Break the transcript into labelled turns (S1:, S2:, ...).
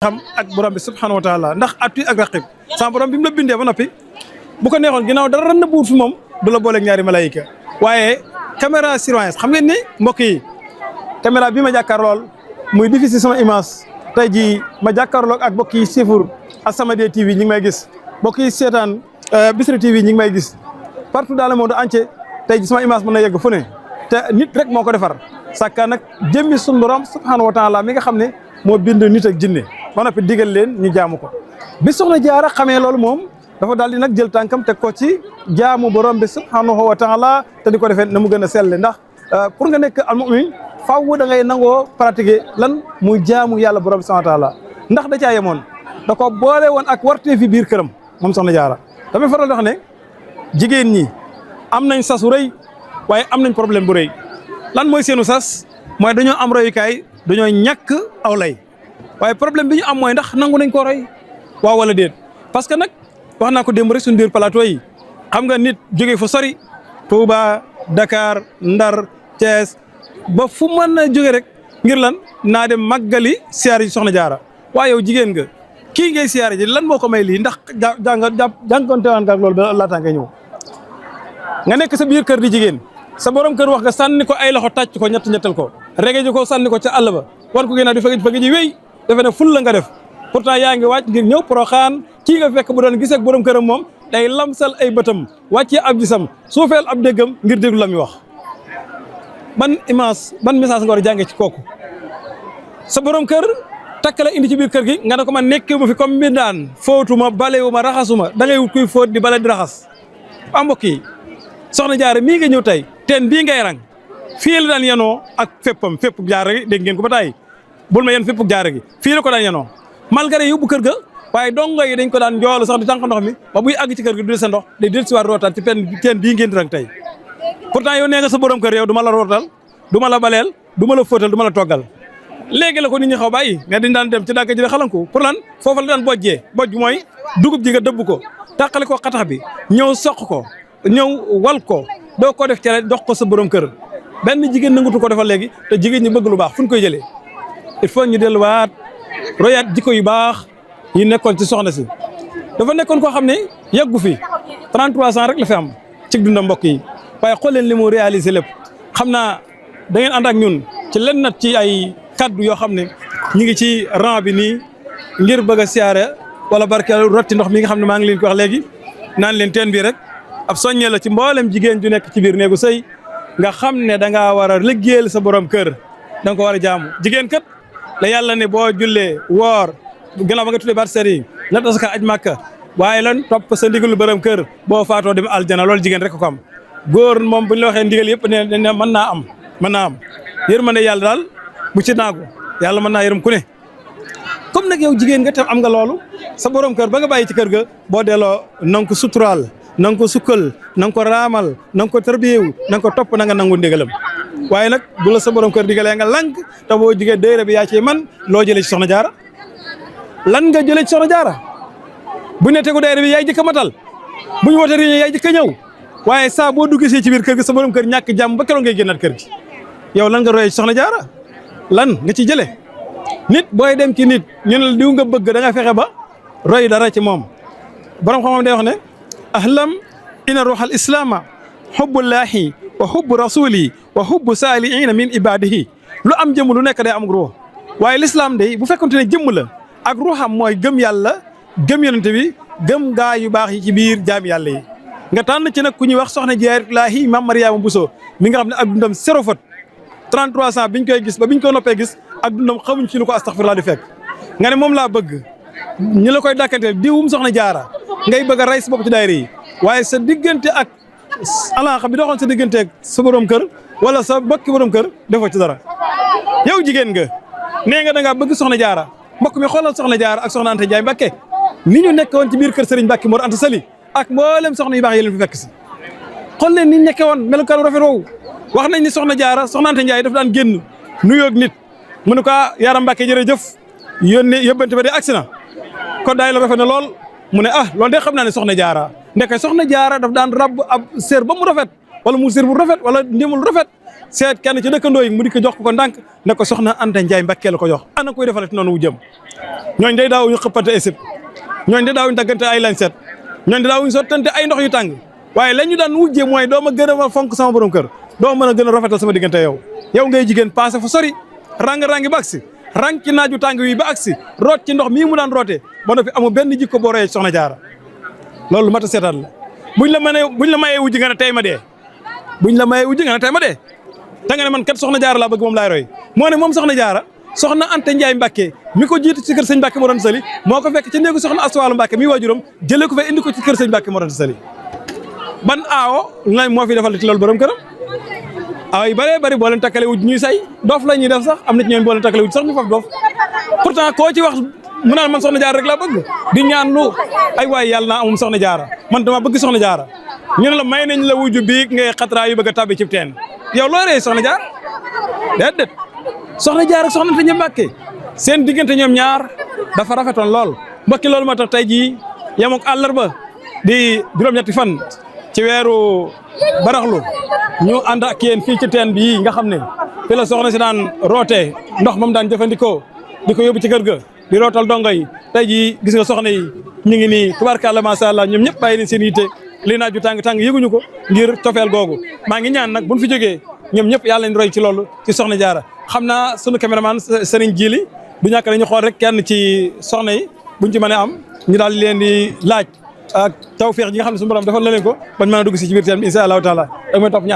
S1: xam ak borom bi subhanahu wa taala ndax atu ak raqib sa borom bi mu la bindee ba noppi bu ko neexoon ginnaaw dara na buur fi moom du la booleeg ñaari malaayika waaye caméra surveillance xam ngeen ni mbokk yi caméra bi ma jàkkaar lool muy diffusé sama image tey jii ma jàkkaarloog ak mbokk yi siifur As-Samadiyya TV ñi ngi may gis mbokk yi seetaan Bichri TV ñi ngi may gis partout dans le monde entier tey jii sama image mën na yegg fu ne te nit rek moo ko defar sàkka nag jëmmi sunu borom subhanahu wa taala mi nga xam ne moo bind nit ak jinne ba noppi digal leen ñu jaamu ko bi soxna jaara xamee loolu moom dafa daal di nag jël tànkam teg ko ci jaamu borom bi subhanahu wa taala te di ko defee na mu gën a selle ndax pour nga nekk al mu'min faaw da ngay nangoo pratiquer lan muy jaamu yàlla borom bi subhanahu wa taala ndax da caa yemoon da ko boole woon ak wartee fi biir këram moom soxna jaara damay faral di wax ne jigéen ñi am nañ sasu rëy waaye am nañ problème bu rëy lan mooy seenu sas mooy dañoo am royukaay dañoo ñàkk aw lay waaye problème bi ñu am mooy ndax nangu nañ ko roy waaw wala déet parce que nag wax naa ko démb rek suñu biir plateau yi xam nga nit jógee fa sori Touba Dakar Ndar Thiès ba fu mën a jóge rek ngir lan naa dem màggali siyaare ji soxna jaara waaye yow jigéen nga kii ngay siyaare ji lan moo ko may lii ndax jànkonteewaan nga ak loolu ba laataa ngay ñëw nga nekk sa biir kër di jigéen sa borom kër wax nga sànni ko ay loxo tàcc ko ñettal ko rege ji ko sànni ko ca àll ba war ko ginnaaw di fëgg ji wéy defe ne ful la nga def pourtant yaa ngi wàcc ngir ñëw Porokhane kii nga fekk bu doon gisee ak borom këram moom day lamsal ay bëtam wàccee ab gisam suufeel ab déggam ngir déglu la muy wax ban image ban message nga war a jàngee ci kooku sa borom kër takk la indi ci biir kër gi nga ne ko man nekkee ma fi comme mbindaan footuma balewuma raxasuma da ngay wut kuy fóot di bale di raxas waa mbokk yi soxna jaara mii nga ñëw tey teen bii ngay rang fii la daan yenoo ak féppam fépp jaara gi dégg ngeen ko ba tey bul ma yen fépp jaara gi fii la ko daan yenoo malgré yóbbu kër ga waaye dongo yi dañ ko daan njoolu sax di tànk ndox mi ba buy àgg ci kër gi du sa ndox day del si waat rootaat ci teen bii ngeen di rang tey pourtant yow nee nga sa borom kër yow du ma la rootal du ma la baleel du ma la fóotal du ma la toggal léegi la ko nit ñi xaw bàyyi mais dañ daan dem ci dàkka ji xalanku pour lan foofu la daan bojjee bojj mooy dugub ji nga dëbb ko tàqale ko xatax bi ñëw soq ko ñëw wal ko doo ko def cere dox ko sa borom kër benn jigéen nangutu ko defal léegi te jigéen ñi bëgg lu baax fu ñu koy jëlee il faut ñu delluwaat royaat jikko yu baax yi nekkoon ci soxna si dafa nekkoon koo xam ne yàggu fi 33 ans rek la fi am ci dundam mbokk yi waaye xool leen li mu réalisé lépp xam naa da ngeen ànd ak ñun ci lenn nat ci ay kaddu yoo xam ne ñu ngi ci rang bi nii ngir bëgg a siyaare wala barkeel rotti ndox mi nga xam ne maa ngi leen ko wax léegi naan leen teen bii rek ab soññee la ci mboolem jigéen ju nekk ci biir néegu sëy nga xam ne da ngaa war a liggéeyal sa borom kër da nga ko war a jaamu jigéen kat la yàlla ne boo jullee woor gannaaw ba nga tuddee baat seri na tasaka aj màkka waaye lan topp sa ndigalu borom kër boo faatoo dem aljana loolu jigéen rek ko am góor moom bu ñu la waxee ndigal yëpp ne mën naa am yërmande yàlla daal bu ci naagu yàlla mën naa yërëm ku ne comme nag yow jigéen nga tam am nga loolu sa borom kër ba nga bàyyi ci kër ga boo delloo na nga ko suturaal na nga ko sukkal na nga ko raamal na nga ko tarbiyewu na nga ko topp na nga nangu ndigalam waaye nag bu la sa borom kër digalee nga lànk te boo jigee déere bi yaa ci man loo jëlee ci soxna jaara lan nga jëlee ci soxna jaara bu ne tegu déere bi yaay jëkk matal bu ñu wootee réunion yaay jëkk ñëw waaye saa boo duggee ci biir kër gi sa borom kër ñàkk jàmm ba keroog ngay génnaat kër gi yow lan nga royee ci soxna jaara lan nga ci jëlee nit booy dem ci nit ñu ne diw nga bëgg da nga fexe ba roy dara ci moom borom xam-xam day wax ne ahlam ina ruuxal islaama xubbullaahi wa xubbu rasuli wa xubbu saalihiina min ibadihi lu am jëmm lu nekk day am ruux waaye l'islam day bu fekkonte ne jëmm la ak ruuxam mooy gëm yàlla gëm yonente bi gëm gaa yu baax yi ci biir jaam yàlla yi nga tànn ci nag ku ñuy wax soxna Jaaratullaahi Maam Mariama Bousso mi nga xam ne ak dundam zéro faute 33 ans biñ koy gis ba biñ koy noppee gis ak dundam xamuñ ci lu ko astaghfirullah di fekk nga ne moom laa bëgg ñu la koy dàkkanteel diwum soxna jaara ngay bëgg a rey sa bopp ci daayira yi waaye sa diggante ak alaaxa bi doxoon sa diggante ak sa borom kër wala sa mbokki borom kër defoo ci dara yow jigéen nga nee nga da ngaa bëgg soxna jaara mbokk mi xoolal soxna jaara ak soxna Anta Ndiaye Mbakke ni ñu nekk woon ci biir kër Serigne Mbakke Mor Anta Sali ak mboolem soxna yu baax yi leen fi fekk si xool leen ni ñu nekkee woon melukaan rafet woowu wax nañ ni soxna jaara soxna Anta Ndiaye daf daan génn nuyoog nit mu ne ko Yaram Mbakke jërëjëf yónnee yóbbante ba de agsi na kon daay la rafet na lool mu ne loolu de xam naa ne soxna jaara ndeke soxna jaara daf daan rabb ab séer ba mu rafet wala mu séer bu rafet wala ndéemul rafet seet kenn ci dëkkandoo yi mu di ko jox ko ndànk ne ko soxna Anta Ndiaye Mbacké la ko jox ana koy defalati noonu wu jëm ñooñ day daawuñu xëppante ay sib ñooñ day daawuñu daggante ay lañ set ñooñ day daawuñu sottante ay ndox yu tàng waaye lañ ñu daan wujjee mooy doo ma gën a fonk sama borom kër doo mën a gën a rafetal sama diggante yow ngay jigéen passé fa sori rang-rangi ba agsi rang ci naaju tàng wi ba agsi root ci ndox mii mu daan rootee ba noppi amu benn jikko boo royee soxna jaara loolu mat a seetaan la buñ la mayee wujj nga ne tey ma dee buñ la mayee wujj nga ne tey ma dee te nga ne man kat soxna jaara laa bëgg moom laay roy moo ne moom soxna jaara soxna Anta Ndiaye Mbacké mi ko jiitu ci kër sëñ Mbacké Mor Anta Sali moo ko fekk ci néegu soxna Astuwalu Mbacké mi waajuram jëlee ko fa indi ko ci kër sëñ Mbacké Mor Anta Sali ban aawo la moo fi defal ci loolu borom këram aaw yi bëree bëri boo leen takkale wujj ñuy say doof la ñuy def sax am na ci ñoom boo leen takkale wujj sax ñu faf doof pourtant koo ci wax mu naan man soxna jaara rek laa bëgg di ñaan lu ay waay yàlla naa amum soxna jaara man dama bëgg soxna jaara ñu ne la may nañ la wujju biig ngay xatraa yu bëgg a tabbi ci teen yow loo ree soxna jaar déedéet soxna jaar ak soxna Anta Ndiaye Mbacké seen diggante ñoom ñaar dafa rafetoon lool mbokki loolu moo tax tey jii yem ak àllarba di juróom-ñetti fan ci weeru baraxlu ñu ànd ak yéen fii ci teen bii nga xam ne fi la soxna si daan rootee ndox moom daan jëfandikoo di ko yóbbu ci kër ga di rootal dongo yi tey jii gis nga soxna yi ñu ngi nii tubaarkàlla macha allah ñoom ñëpp bàyyi leen seen yitte lii naaju tàng-tàng yëguñu ko ngir cofeel googu maa ngi ñaan nag buñ fi jógee ñoom ñëpp yàlla nañ roy ci loolu ci soxna jaara xam naa sunu caméraman Serigne Djili du ñàkk dañu xool rek kenn ci soxna yi buñ ci mën a am ñu daal leen di laaj ak tawfeex ji nga xam ne suñu borom defal na leen ko bañ mën a dugg si ci biir teen bi incha allahu taala dag may topp ñu